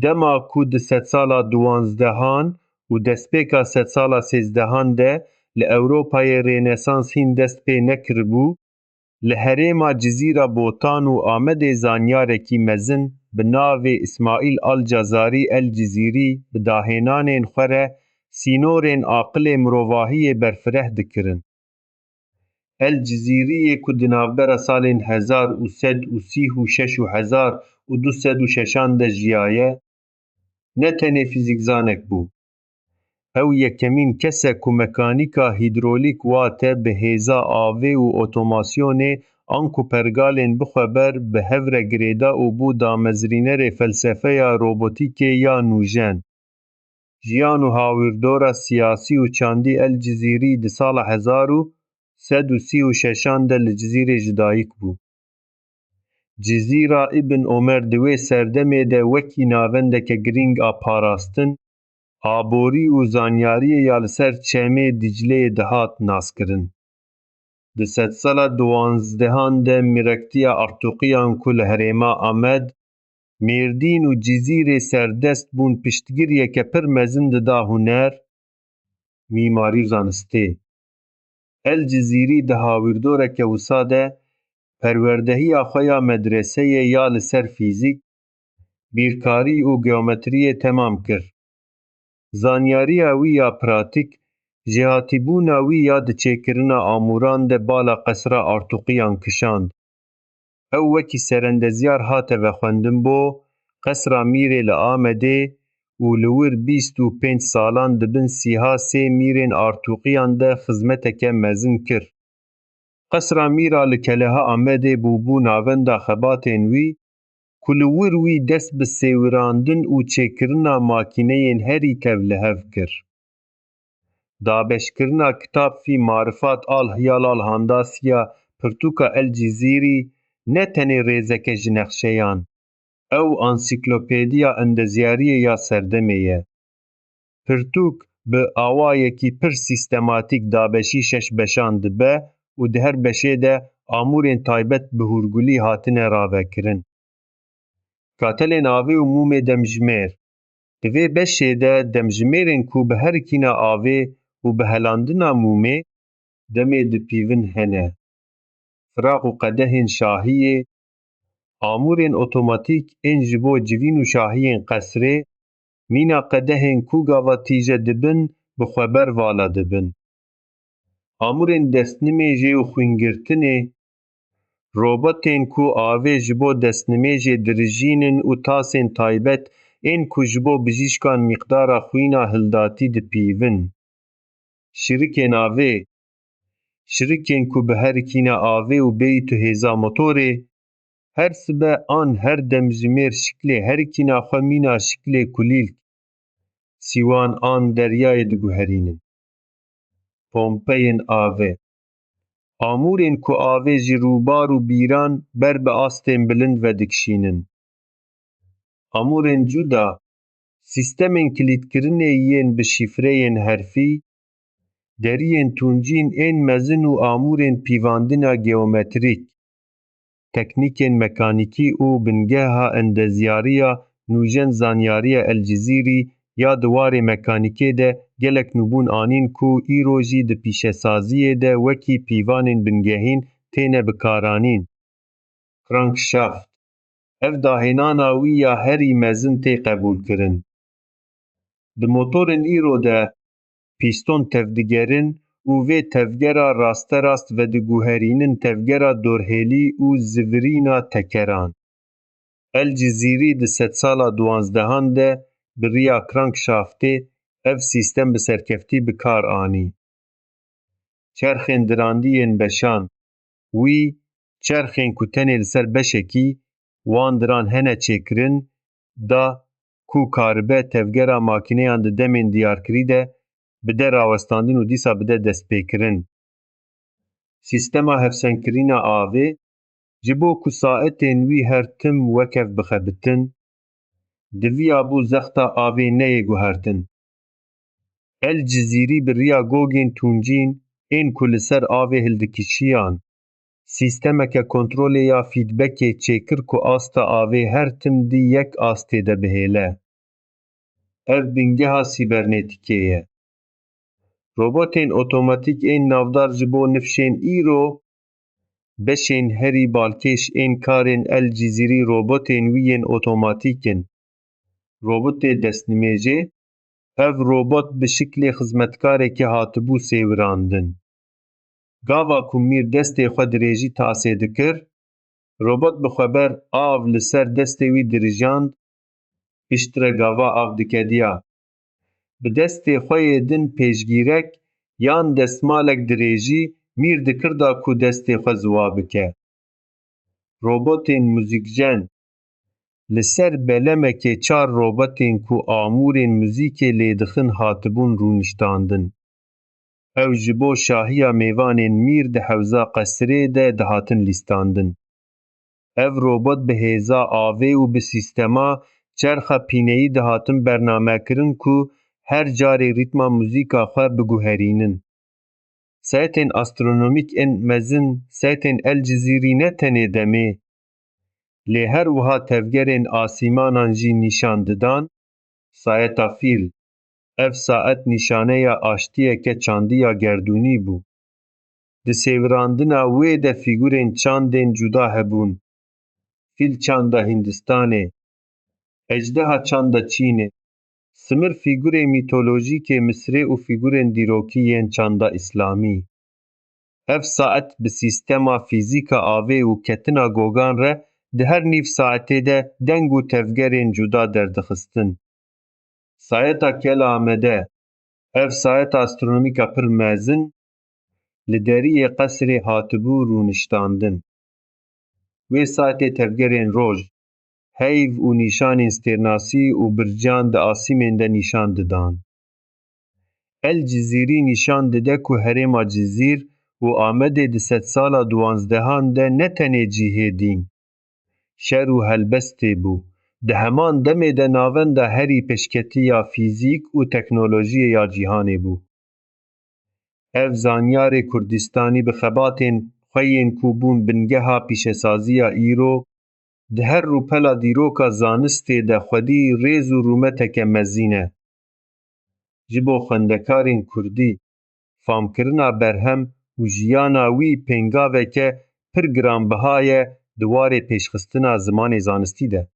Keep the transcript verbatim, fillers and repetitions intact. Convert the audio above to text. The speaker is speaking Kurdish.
Dema ku di sedsala duwanzdehan û destpêka sedsala sêzdehan de li Ewropayê Rênesans hîn dest pê nekiribû, li herêma Cizîra Botan û Amedê zanyarekî mezin bi navê Îsmaîl Al-Cazarî El-Cizîrî bi dahênanên xwe re sînorên aqilê mirovahiyê berfireh dikirin. El Cizîriyê ku di navbera salên hezar û sed û sî û şeş û hezar û du sed û şeşan de jiyaye, ne tenê fîzîkzanek bû. Ew yekemîn kes e ku mekanîka hîdrolîk wate bi hêza avê û otomasyonê anku pergalên bixweber bi hev re girêda û bû damezrînerê felsefeya robotîkê ya nûjen. Jiyan û hawirdora siyasî û çandî El Cizîrî di sala hezar û sed û sî û şeşan de li Cizîrê ji dayik bû. Cizîra Ibn Omer di wê serdemê de wekî navendeke girîng a parastin, aborî û zanyariyê ya li ser çemê Dicleyê dihat naskirin. Di sedsala duwanzdehan de mîrektiya Artuqiyan ku li herêma Amed, Mêrdîn û Cizîrê serdest bûn piştgiriyeke pir mezin dida huner, mîmarî û zanistê. El Cizîrî di hawîrdoreke wisa de perwerdehiya xwe ya medreseyê ya li ser fîzîk, bîrkarî û geometriyê temam kir. Zanyariya wî ya pratîk, jêhatîbûna wî ya di çêkirina amûran de bala qesra Artuqiyan kişand. Ew wekî serendezyar hate vexwendin bo Qesra Mîrê li Amedê û li wir bîst û pênc salan di bin sîha sê mîrên Artuqiyan de xizmeteke mezin kir. Qesra Mîra li Keleha Amedê bûbû navenda xebatên wî ku li wir wî dest bi sêwirandin û çêkirina makîneyên herî tevlihev kir. Dabeşkirina kitab fî Marifat al Hiyal al Handasiya pirtûka El Cizîrî ne tenê rêzeke ji nexşeyan, ew ansîklopediya endezyariyê ya serdemê ye. Pirtûk bi awayekî pir sîstematîk dabeşî şeş beşan dibe û di her beşê de amûrên taybet bi hûrgulî hatine ravekirin. Katelên avê û mûmê demjimêr. Di vê beşê de demjimêrên ku bi herikîna avê û bi helandina mûmê demê dipîvin hene. Firaq û qedehên şahiyê, amûrên otomatîk ên ji bo civîn û şahiyên qesrê, mîna qedehên ku gava tîje dibin, bi xweber vala dibin. Amûrên destnimêjê û xwîngirtinê, robotên ku avê ji bo destnimêjê dirijînin û tasên taybet ên ku ji bo bijîşkan mîqdara xwîna hildatî dipîvin. Şirikên avê, şirikên ku bi herikîna avê û bêyî tu hêza motorê, her sibe an her demjimêr şiklê herikîna xwe mîna şiklê kulîlk, sîwan an deryayê diguherînin. Pompeyên avê. Amûrên ku avê ji rûbar û bîran ber bi astên bilind vedikişînin. Amûrên cuda, sîstemên kilîtkirinê yên bi şîfreyên herfî, deriyên tûncîn ên mezin û amûrên pîvandina geometrîk. Teknîkên mekanîkî û bingeha endezyariya nûjen zanyariya El Cizîrî ya di warê mekanîkê de gelek nûbûn anîn ku îro jî di pîşesaziyê de wekî pîvanên bingehîn têne bikaranîn. Crankshaft. Ev dahênana wî ya herî mezin tê qebûlkirin. Di motorên îro de pîston tevdigerin û vê tevgera rasterast vediguherînin tevgera dorhêlî û zivirîna tekeran. El Cizîrî di sedsala duwanzdehan de bi riya crankshaftê ev sîstem bi serkeftî bi kar anî. Çerxên dirandî yên beşan. Wî çerxên ku tenê li ser beşekî wan diran hene çêkirin, da ku karibe tevgera makîneyan di demên diyarkirî de bide rawestandin û dîsa bide destpêkirin. Sîstema hevsengkirina avê, ji bo ku saetên wî her tim wekev bixebitin, diviyabû zexta avê neyê guhertin. El Cizîrî bi riya gogên tûncîn ên ku li ser avê hildikişiyan, sîstemeke kontrolê ya fîdbekê çêkir ku asta avê her tim di yek astê de bihêle. Ev bingeha sîbernetîkê ye. Robotên otomatîk ên navdar ji bo nifşên îro, beşên herî balkêş ên karên El Cizîrî robotên wî yên otomatîk in. Robotê destnimêjê, ev robot bi şiklê xizmetkarekî hatibû sêwirandin. Gava ku mîr destê xwe dirêjî tasê dikir, robot bi xwe ber av li ser destê wî dirijand, piştre gava av dikediya. Bi destê xwe yê din pêşgîrek yan destmalek dirêjî mîr dikirda ku destê xwe ziwa bike. Robotên muzîkjen. Li ser belemekê çar robotên ku amûrên muzîkê lê dixin hatibûn rûniştandin. Ew ji bo şahiya mêvanên mîr di hewza qesirê de dihatin lîstandin. Ev robot bi hêza avê û bi sîstema çerxa pîneyî dihatin bernamekirin ku her carê rîtma muzîka xwe biguherînin. Saetên astronomîk ên mezin, saetên El Cizîrî ne tenê demê, lê her wiha tevgerên asîmanan jî nîşan didan. Saeta fîl, ev saet nîşaneya aştiyeke çandî ya gerdûnî bû. Di sêwirandina wê de fîgurên çandên cuda hebûn. Fîl çanda Hindistanê, ejdeha çanda Çînê, simir fîgurê mîtolojîkê Misirê û fîgurên dîrokî yên çanda Îslamî. Ev saet bi sîstema fîzîka avê û ketina gogan re di her nîv saetê de deng û tevgerên cuda derdixistin. Saeta Kel Amede, ev saeta astronomîka pir mezin, li deriyê qesrê hatibû rûniştandin. Wê saetê tevgerên roj, heyv û nîşanên stêrnasî û bircan di asîmên de nîşan didan. El Cizîrî nîşan dide ku herêma Cizîr û Amedê di sedsala duwanzdehan de ne tenê cihê dîn, şer û helbestê bû, di heman demê de navenda herî pêşketî ya fîzîk û teknolojiyê ya cîhanê bû. Ev zanyarê Kurdistanî bi xebatên xwe yên ku bûn bingeha pîşesaziya îro, di her rûpela dîroka zanistê de xwedî rêz û rûmeteke mezin e. Ji bo xwendekarên kurdî, famkirina berhem û jiyana wî pêngaveke pir giranbiha ye di warê pêşxistina zimanê zanistî de.